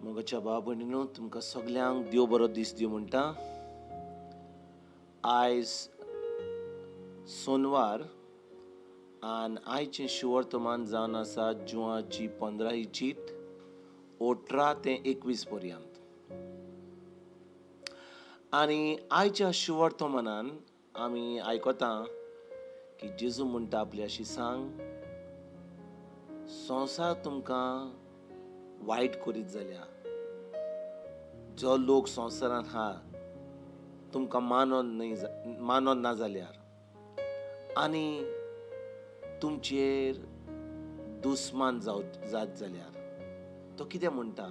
मोगाच्या भाव भयणीनो, तुमकां सगल्यांक देव बरो दीस दिवं म्हणटा. आयज सोनवार आनी आयचें शिवर्तमान जावन आसा जुवाची 15 ही चीट 18 ते 21 पर्यंत. आनी आयच्या शिवर्तमानान आमी आयकता की जेजू म्हणटा आपल्या शिसांक, संवसार तुमकां वायट करीत जाल्यार, जो लोक संवसारांत आहा तुमकां मानोन न्हय मानोन ना जाल्यार आनी तुमचेर दुस्मान जात जाल्यार, तो कितें म्हणटा?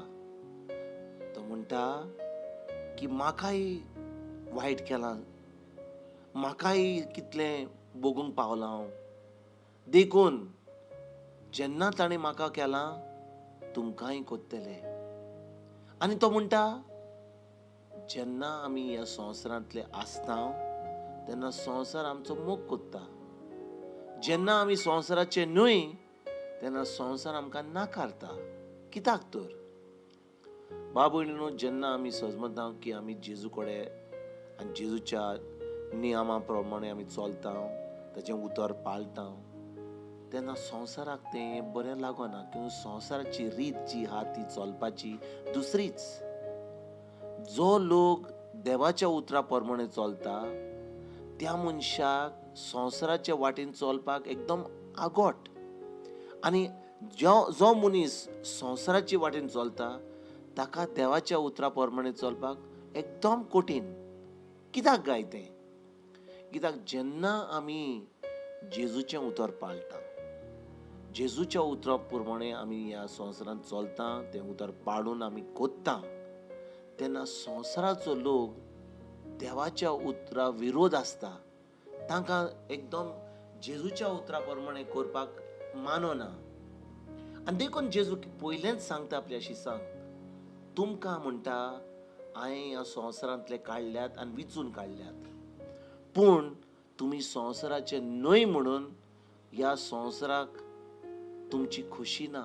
तो म्हणटा की म्हाकाय वायट केलां, म्हाकाय कितलें भोगूंक पावलां हांव, देखून जेन्ना ताणें म्हाका केलां तुमकांय कोत्तले. आनी तो म्हणटा जेन्ना आमी ह्या संवसारांतले आसता तेन्ना संवसार आमचो मोग कोत्ता, जेन्ना आमी संवसाराचे न्हय तेन्ना संवसार आमकां नाकारता. कित्याक तर बाबू न्हू, जेन्ना आमी सजमता की आमी जेजू कडेन आनी जेजूच्या नियमा प्रमाणे आमी चलता, ताचें उतर पाळटा, तेन्ना संवसाराक तें बरें लागना. किंवा संवसाराची रीत जी आहा ती चलपाची दुसरीच. जो लोक देवाच्या उतरा प्रमाणे चलता त्या मनशाक संवसाराच्या वाटेन चलपाक एकदम आगोट, आनी जो मनीस संवसाराचे वाटेन चलता ताका देवाच्या उतरा प्रमाणे चलपाक एकदम कठीण. कित्याक गाय तें? कित्याक जेन्ना आमी जेजूचें उतर पाळटा, जेजूच्या उतरा प्रमाणे आमी ह्या संवसारांत चलता, तें उतर पाळून आमी कोत्ता, तेन्ना संवसाराचो लोक देवाच्या उतरा विरोध आसता, तांकां एकदम जेजूच्या उतरा प्रमाणे करपाक मानना. आनी देखून जेजू पयलेंच सांगता आपल्या शिसांक, तुमकां म्हणटा हांवें ह्या संवसारांतले काडल्यात आनी विचून काडल्यात, पूण तुमी संवसाराचे न्हय म्हणून ह्या संवसाराक तुमची खुशी ना,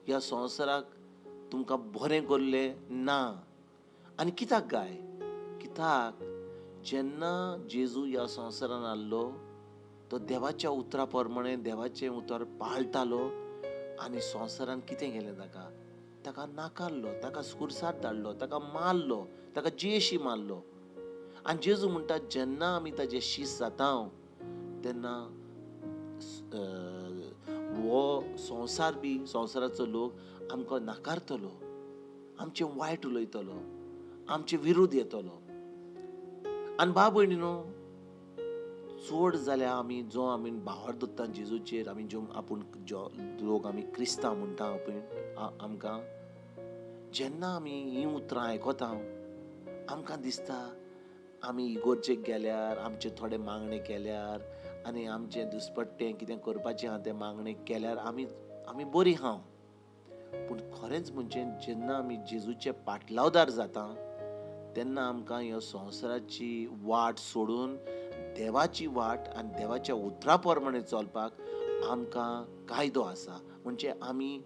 ह्या संवसाराक तुमकां बरें केल्लें ना. आनी कित्याक गाय? कित्याक जेन्ना जेजू ह्या संवसारान आसलो तो देवाच्या उतरा प्रमाणे देवाचें उतर पाळटालो, आनी संवसारान कितें केलें ताका? ताका नाकारलो, ताका स्कुर्सार धाडलो, ताका मारलो, ताका जियेशी मारलो. आनी जेजू म्हणटा जेन्ना आमी ताजे शीस जाता तेन्ना हो संवसार बी संवसाराचो लोक आमकां नाकारतलो, आमचें वायट उलयतलो, आमचे विरोध येतलो. आनी भाव भयणीनो, चड जाल्यार आमी जो आमी भावार्थ दवरता जेजूचेर, आमी जो आपूण जो लोक आमी क्रिस्तांव म्हणटा आपूण, आमकां जेन्ना आमी हीं उतरां आयकता आमकां दिसता आमी इगोर्जेक गेल्यार, आमचे थोडे मागणें केल्यार आनी आमचें दुसपट्टें कितें करपाचें आहा तें मागणें केल्यार आमी आमी बरीं आहा. पूण खरेंच म्हणजे जेन्ना आमी जेजूचे पाटलावदार जाता तेन्ना आमकां ह्या संवसाराची वाट सोडून देवाची वाट आनी देवाच्या उतरा प्रमाणे चलपाक आमकां कायदो आसा. म्हणजे आमी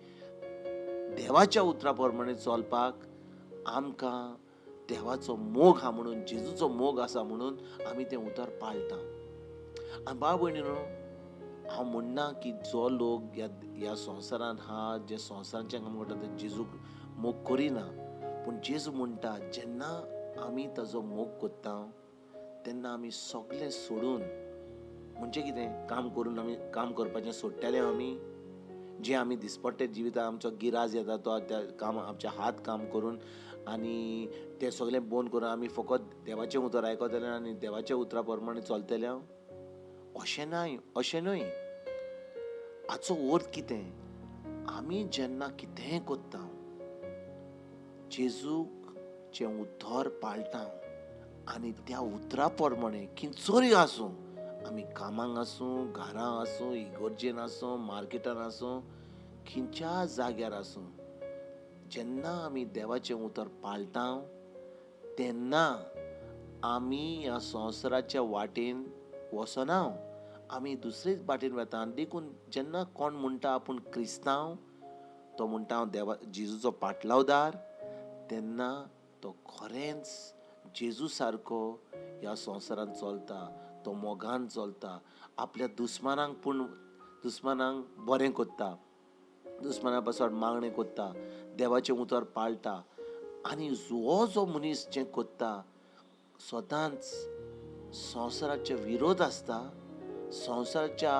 देवाच्या उतरा प्रमाणे चलपाक आमकां देवाचो मोग आहा म्हणून, जेजूचो मोग आसा म्हणून आमी तें उतर पाळटा. आनी भाव भयणीनो, हांव म्हणना की जो लोक ह्या ह्या संवसारांत आहा, जे संवसाराचें काम करता ते जेजूक मोग करिना, पूण जेजू म्हणटा जेन्ना आमी ताजो मोग करता तेन्ना आमी सगळें सोडून, म्हणजे कितें काम करून आमी काम करपाचें सोडटले आमी, जे आमी दिसपट्टे जिवितांत आमचो गिराज येता तो त्या काम आमचे हात काम करून आनी तें सगळें बंद करून आमी फकत देवाचें उतर आयकतले आनी देवाच्या उतरा प्रमाणे चलतले, अशें नाय, अशें न्हय. हाचो अर्थ कितें? आमी जेन्ना कितेंय करता जेजूचें उतर पाळटा आनी त्या उतरा प्रमाणे खंयसरूय आसूं, आमी कामांक आसूं, घरां आसूं, इगोर्जेन आसूं, मार्केटान आसूं, खंयच्या जाग्यार आसूं, जेन्ना आमी देवाचें उतर पाळटा तेन्ना आमी ह्या संवसाराच्या वाटेन वचना, आमी दुसरेच वाटेन वता. आनी देखून जेन्ना कोण म्हणटा आपूण क्रिस्तांव, तो म्हणटा हांव देवा जेजूचो पाटलावदार, तेन्ना तो खरेंच जेजू सारको ह्या संवसारांत चलता, तो मोगान चलता, आपल्या दुस्मानांक पूण दुस्मानांक बरें करता, दुस्माना पासत मागणें करता, देवाचें उतर पाळटा. आनी जो जो मनीस जें करता सदांच संवसाराचे विरोध आसता, संवसाराच्या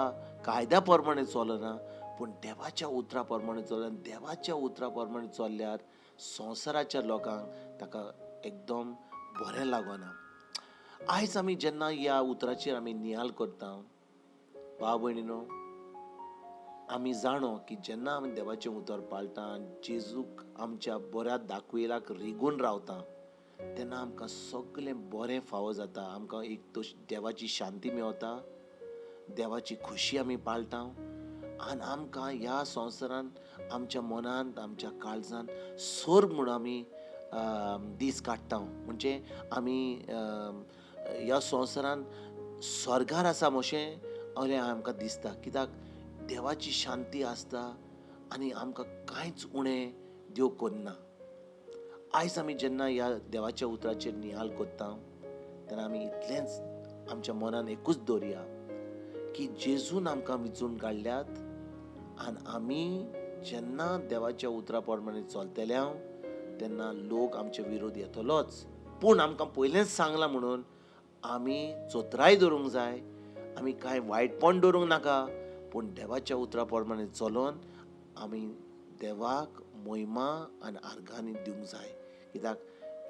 कायद्या प्रमाणे चलना, पूण देवाच्या उतरा प्रमाणे चलना. देवाच्या उतरा प्रमाणे चल्ल्यार संवसाराच्या लोकांक ताका एकदम बरें लागना. आयज आमी जेन्ना ह्या उतराचेर आमी नियाळ करता, भाव भयणीनो, आमी जाणो की जेन्ना आमी देवाचें उतर पाळटा, जेजूक आमच्या बऱ्या दाखयलाक रिगून रावता, तेन्ना आमकां सगळें बरें फावो जाता. आमकां एक तो देवाची शांती मेवता, देवाची खुशी आमी पाळटा आनी आमकां ह्या संवसारांत आमच्या मनांत आमच्या काळजांत स्वर्ग म्हूण आमी दीस काडटा. म्हणजे आमी ह्या संवसारांत स्वर्गार आसा अशें अशें आमकां दिसता, कित्याक देवाची शांती आसता आनी आमकां कांयच उणें देव करना. आयज आमी जेन्ना ह्या देवाच्या उतराचेर नियाळ करता तेन्ना आमी इतलेंच आमच्या मनान एकूच दवरया की जेजून आमकां विचून काडल्यात आनी आमी जेन्ना देवाच्या उतरा प्रमाणे चलतले तेन्ना लोक आमचे विरोध येतलोच, पूण आमकां पयलेंच सांगलां म्हणून आमी चोत्राय दवरूंक जाय, आमी कांय वायटपण दवरूंक नाका, पूण देवाच्या उतरा प्रमाणे चलोन आमी देवाक मोहिमा आनी आर्गांनी दिवंक जाय. कित्याक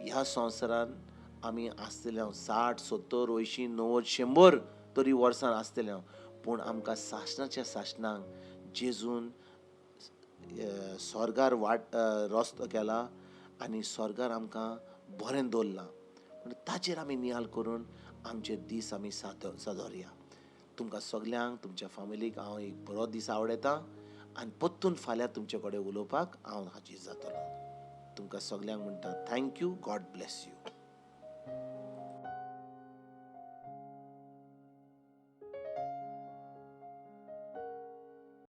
ह्या संवसारांत आमी आसतले 60, 70, 80, 90, 100 तरी वर्सां आसतले, पूण आमकां सासणाच्या सासणाक जेजून स्वर्गार वाट रस्तो केला आनी स्वर्गार आमकां बरें दवरलां. पूण ताचेर आमी नियाळ करून आमचे दीस आमी सादोरया. तुमकां सगल्यांक तुमच्या फामिलीक हांव एक बरो दीस आवडयता आनी परतून फाल्यां तुमचे कडेन उलोवपाक हांव हाजीर जातलो. तुमकां सगल्यांक म्हणटा thank you, God bless you.